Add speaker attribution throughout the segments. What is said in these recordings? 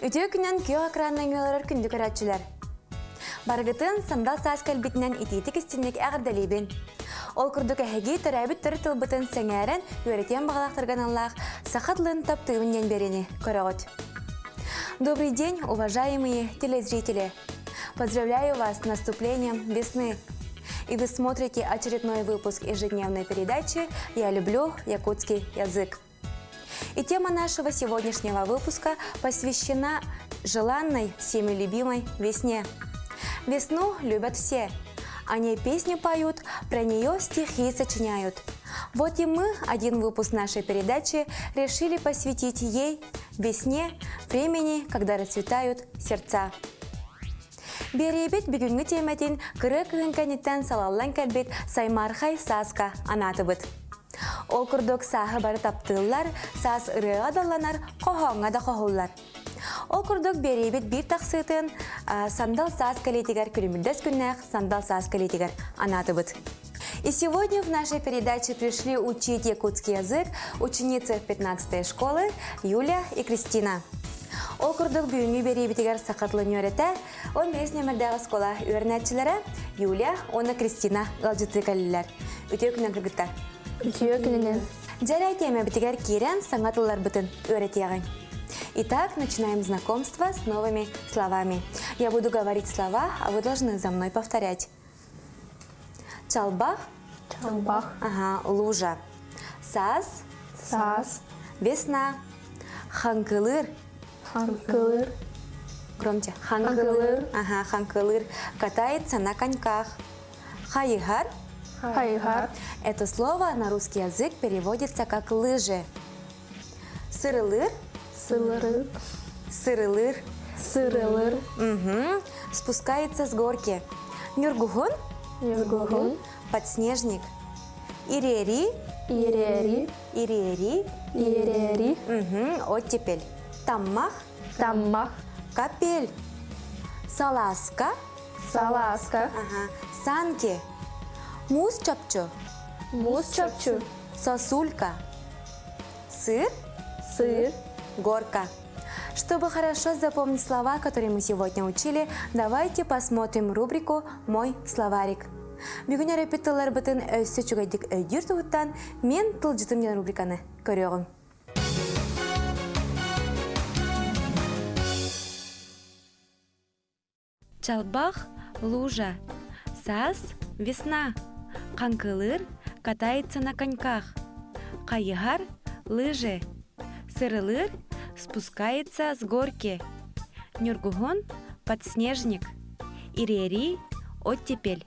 Speaker 1: Үтүө күнэн күөх экранынан олорор күндү көрөөччүлэр! Барыгытын сандал саас кэлбитинэн итиитик истинник эҕэрдэлиибин. Ол курдук эһиги төрөөбүт төрүт тылбытын сэҥээрэн үөрэтиэн баҕалаахтарга аналлаах саха тылын таптыыбын диэн биэриини көрөҕүт. Добрый день, уважаемые телезрители! Поздравляю вас с наступлением весны! И вы смотрите очередной выпуск ежедневной передачи «Я люблю якутский язык». И тема нашего сегодняшнего выпуска посвящена желанной, всеми любимой весне. Весну любят все. О ней песни поют, про нее стихи сочиняют. Вот и мы один выпуск нашей передачи решили посвятить ей, весне, времени, когда расцветают сердца. Биэриибит бүгүҥҥү тиэмэтин кырыа кыһын кэнниттэн салаллан кэлбит Саймаархай сааска анаатыбыт. Ол курдук сааһы бары таптыыллар, саас ырыаҕа далланар, хоһооҥҥо да хоһуллар. Ол курдук биэриибит биир тахсыытын сандал саас кэлиитигэр күлүмүрдэс күннээх сандал саас кэлиитигэр анаатыбыт. И сегодня в нашей передаче пришли учить якутский язык ученицы 15-й школы Юля и Кристина. Ол курдук бүгүҥҥү биэриибитигэр саха тылын үөрэтэ, 15 нүөмэрдээх оскуола үөрэнээччилэрэ Юля уонна Кристина ыалдьыттыы кэллилэр. Үтүө күнүнэн кыргыттар!
Speaker 2: Үтүө күнүнэн!
Speaker 1: Дьэрэй тиэмэбитигэр киирэн саҥа тылларбытын үөрэтиэҕиҥ. Итак, начинаем знакомство с новыми словами. Я буду говорить слова, а вы должны за мной повторять. Чалбах.
Speaker 2: Чалбах.
Speaker 1: Ага, лужа. Саас.
Speaker 2: Саас.
Speaker 1: Весна. Хаҥкылыыр.
Speaker 2: Хаҥкылыыр.
Speaker 1: Громче. Хаҥкылыыр. Ага, хаҥкылыыр. Катается на коньках. Хайыһар.
Speaker 2: Хайыһар.
Speaker 1: Это слово на русский язык переводится как лыжи. Сырылыр.
Speaker 2: Сылырыр.
Speaker 1: Сырылыр.
Speaker 2: Сырылыр.
Speaker 1: Угу. Спускается с горки. Нюргугун.
Speaker 2: Нюргугун.
Speaker 1: Подснежник. Ирери.
Speaker 2: Ирери.
Speaker 1: Ирери.
Speaker 2: Ирери.
Speaker 1: Угу. Оттепель. Таммах.
Speaker 2: Таммах.
Speaker 1: Капель. Саласка.
Speaker 2: Саласка.
Speaker 1: Ага. Санки. Муус чопчу.
Speaker 2: Муус чопчу.
Speaker 1: Сосулька. Сыр.
Speaker 2: Сыр.
Speaker 1: Горка. Чтобы хорошо запомнить слова, которые мы сегодня учили, давайте посмотрим рубрику «Мой словарик». Бүгүн үөрэппит тылларбытын өссө үчүгэйдик өйдүүр туһуттан мен тылдьытым диэн рубриканы көрүөҕүм. Чалбах – лужа, саас – весна, хаҥкылыыр – катается на коньках, хайыһар – лыжи, сырылыыр – спускается с горки, ньургуһун – подснежник, ириэрии – оттепель,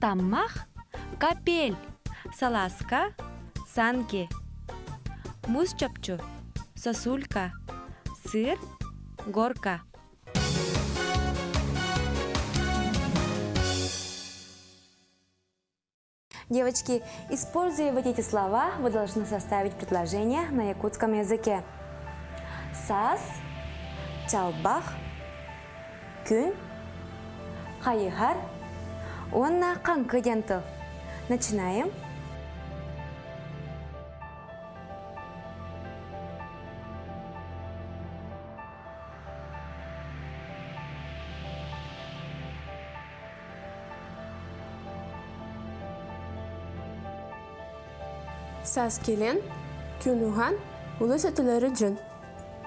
Speaker 1: таммах – капель, салааска – санки, муус чопчу – сосулька, сыр – горка. Девочки, используя вот эти слова, вы должны составить предложение на якутском языке. Саас, чалбах, күн, хайыһар уонна хаҥкы диэн тыл. Начинаем.
Speaker 2: Саас кэлэн, күн уһаан, улус өтөлөрү дьон.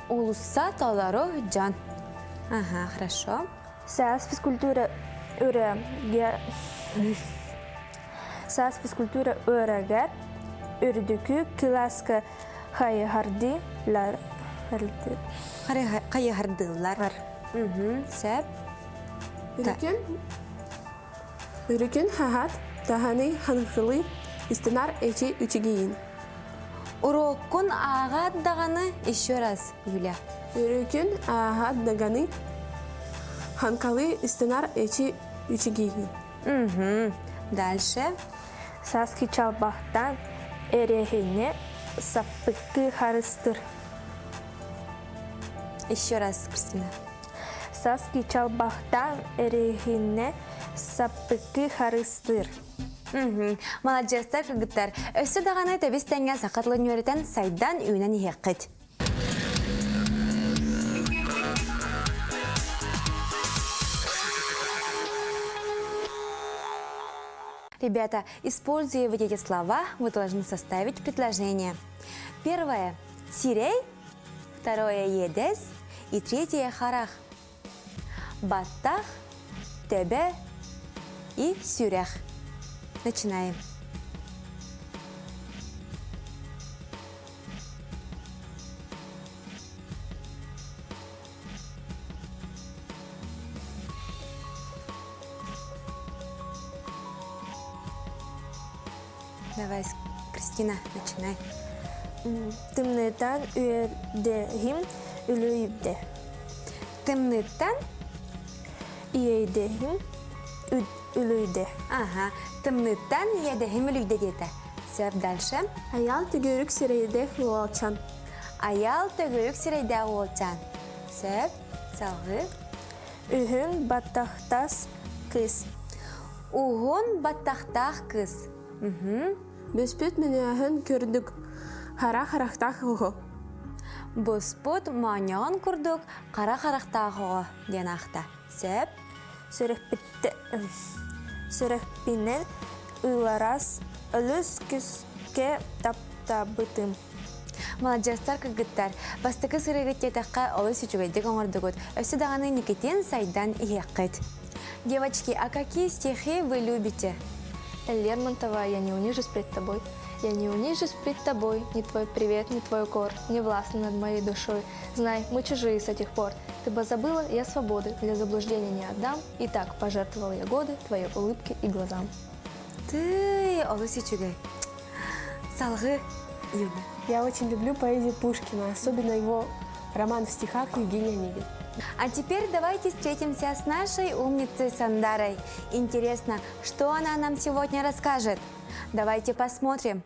Speaker 1: Улусса толору дьон. Ага, хорошо.
Speaker 2: Саас физкультура өрөгө Саас физкультура өрөгөр үрдүкү кылааска хайыһардыылар.
Speaker 1: Хайыһардыыллар. Сөп.
Speaker 2: Үрүкүн Үрүкүн хаһаат таһаны хаҥкылыы истинар эчи үчүгүйүн.
Speaker 1: Уроккун ааҕаат даҕаны еще раз, Юля.
Speaker 2: Үрүкүн ааҕаат даганы хаҥкалыы истинар эчи үчүгүйүн.
Speaker 1: Угу. Дальше.
Speaker 2: Сааскы чалбахтан эрэһини саппыкты харыстыр.
Speaker 1: Еще раз, Кристина.
Speaker 2: Сааскы чалбахтан эрэһини саппыкты харыстыр.
Speaker 1: Маладьыастар кыргыттар, өссө даҕаны тэбис тэҥҥэ саха тылын үөрэтэн сайдан үүнэн иһиэххит. Ребята, используя вот эти слова, вы должны составить предложение. Первое – сирей, второе – едес и третье – харах. Баттах, төбө и сүрэх. Начинаем. Давай, Кристина, начинай.
Speaker 3: Тымныытан үөрдэһим үлүйдэ.
Speaker 1: Тымныыттан?
Speaker 3: Иэйдэһим үлүйдэ.
Speaker 1: Ага, тымныыттан иэдэһим үлүйдэ диэтэ. Сөп, дальше.
Speaker 2: Аял төгүрүк сирэйдээх уолчан.
Speaker 1: Аял төгүрүк сирэйдээх уолчан. Сөп, салгыы.
Speaker 3: Үһүн баттахтас кыс.
Speaker 1: Уһун баттахтаах кыс.
Speaker 2: Бөспүт мөнөөһөн көрдүк, хара харахтаах оҕо.
Speaker 1: Буспут моонньоҕон курдук хара харахтаах оҕо диэн аахта. Сөп.
Speaker 3: Сүрэхпинэн ыларас өлүс күскэ таптаабытым.
Speaker 1: Маладьыастар кыргыттар, бастакы сырыыгыт диэтэххэ олус үчүгэйдик оҥордугут. Өссө даҕаны Никитин сайдан иһиэххит. Девочки, а какие стихи вы любите?
Speaker 4: Лермонтова «Я не унижусь пред тобой». Я не унижусь пред тобой, ни твой привет, ни твой укор, не властны над моей душой. Знай, мы чужие с этих пор. Ты бы забыла, я свободы для заблуждения не отдам. И так пожертвовал я годы твоей улыбке и глазам.
Speaker 1: Ты, олус үчүгэй. Салгыы, Юля.
Speaker 2: Я очень люблю поэзию Пушкина, особенно его роман в стихах Евгений Онегин.
Speaker 1: А теперь давайте встретимся с нашей умницей Сандарой. Интересно, что она нам сегодня расскажет? Давайте посмотрим.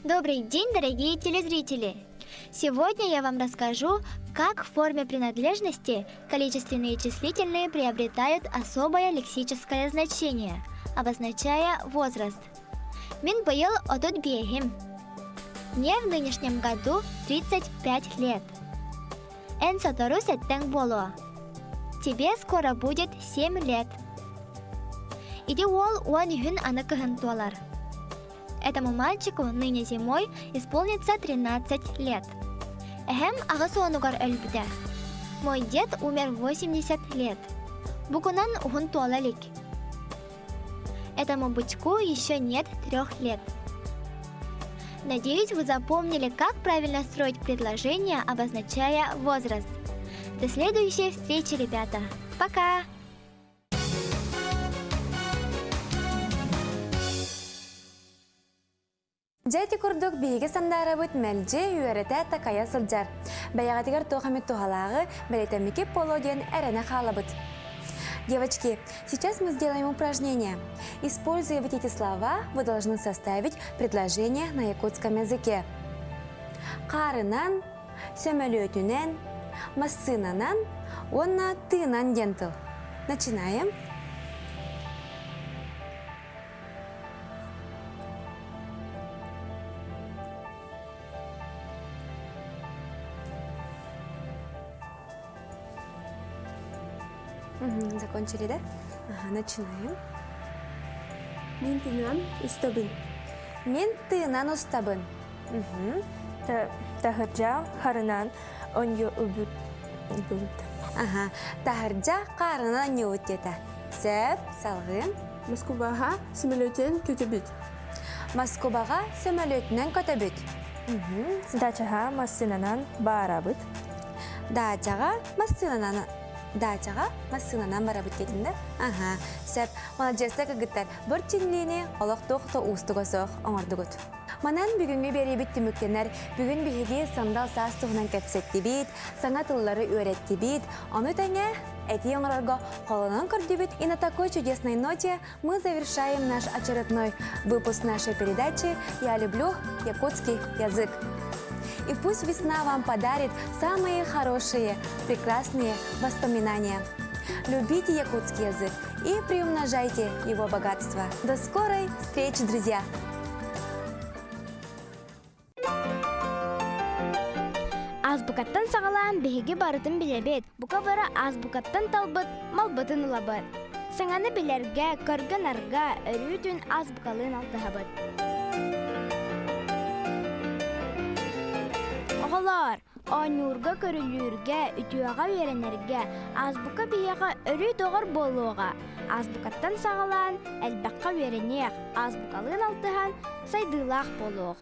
Speaker 5: Добрый день, дорогие телезрители! Сегодня я вам расскажу, как в форме принадлежности количественные числительные приобретают особое лексическое значение, обозначая возраст. Мин быйыл 35-им. Мне в нынешнем году 35 лет. Эн сотору сэттэҥ буолуо. Тебе скоро будет 7 лет. Ити уол уон үһүн аны кыһын туолар. Этому мальчику ныне зимой исполнится 13 лет. Эһэм аҕыс уонугар өлбүтэ. Мой дед умер в 80 лет. Букунан уһун туола илик. Этому бычку еще нет трех лет. Надеюсь, вы запомнили, как правильно строить предложение, обозначая возраст. До следующей встречи, ребята. Пока!
Speaker 1: Дьэ ити курдук биһиги сандаарабыт мэлдьи үөрэтэ такайа сылдьар. Бэйэҕитигэр туох эмит туһалааҕы бэлиэтэммикит буолуо диэн эрэнэ хаалабыт. Девочки, сейчас мы сделаем упражнение. Используя вот эти слова, вы должны составить предложение на якутском языке. Хаарынан, сөмөлүөтүнэн, массыынанан уонна тыынан диэн тыл. Начинаем. Закончили, да? Ага, начинаем.
Speaker 2: Мин тыынан устабын.
Speaker 1: Мин тыынан устабын.
Speaker 3: Таһырдьа харынан онньу үбүт.
Speaker 1: Ага, таһырдьа хаарынан онньуубут диэтэ. Сөп, салгыы.
Speaker 2: Москубаҕа сөмөлүөтүнэн көтөбүт.
Speaker 1: Москубаҕа сөмөлүөтүнэн көтөбүт.
Speaker 3: Дачаҕа массыынанан барабыт.
Speaker 1: Даачаҕа массыынанан даачаҕа массыынанан барабыт диэтин да? Аха, сөп. Маладьыастар кыргыттар, быр чинлиини олох туох да уустуга суох оҥордугут. Манан бүгүҥҥү биэриибит түмүктэнэр. Бүгүн биһиги сандал саас туһунан кэпсэттибит, саҥа тыллары үөрэттибит, ону тэҥэ этии оҥорорго холонон көрдүбүт. И на такой чудесной ноте мы завершаем наш очередной выпуск нашей передачи «Я люблю якутский язык». И пусть весна вам подарит самые хорошие, прекрасные воспоминания. Любите якутский язык и приумножайте его богатство. До скорой встречи, друзья!
Speaker 6: Азбукаттан саҕалаан биһиги барытын билэбит, бука бары азбукаттан талбыт малбытын ылабыт. Саҥаны билэргэ, көргө-нарга өрүүтүн азбукалыын алтыһабыт. Оҕолоор, оонньуурга, көрүлүүргэ, үтүөҕэ үөрэнэргэ азбука биһиэхэ өрүү доҕор буолуоҕа. Азбукаттан саҕалаан элбэххэ үөрэниэх, азбукалыын алтыһан сайдыылаах буолуох.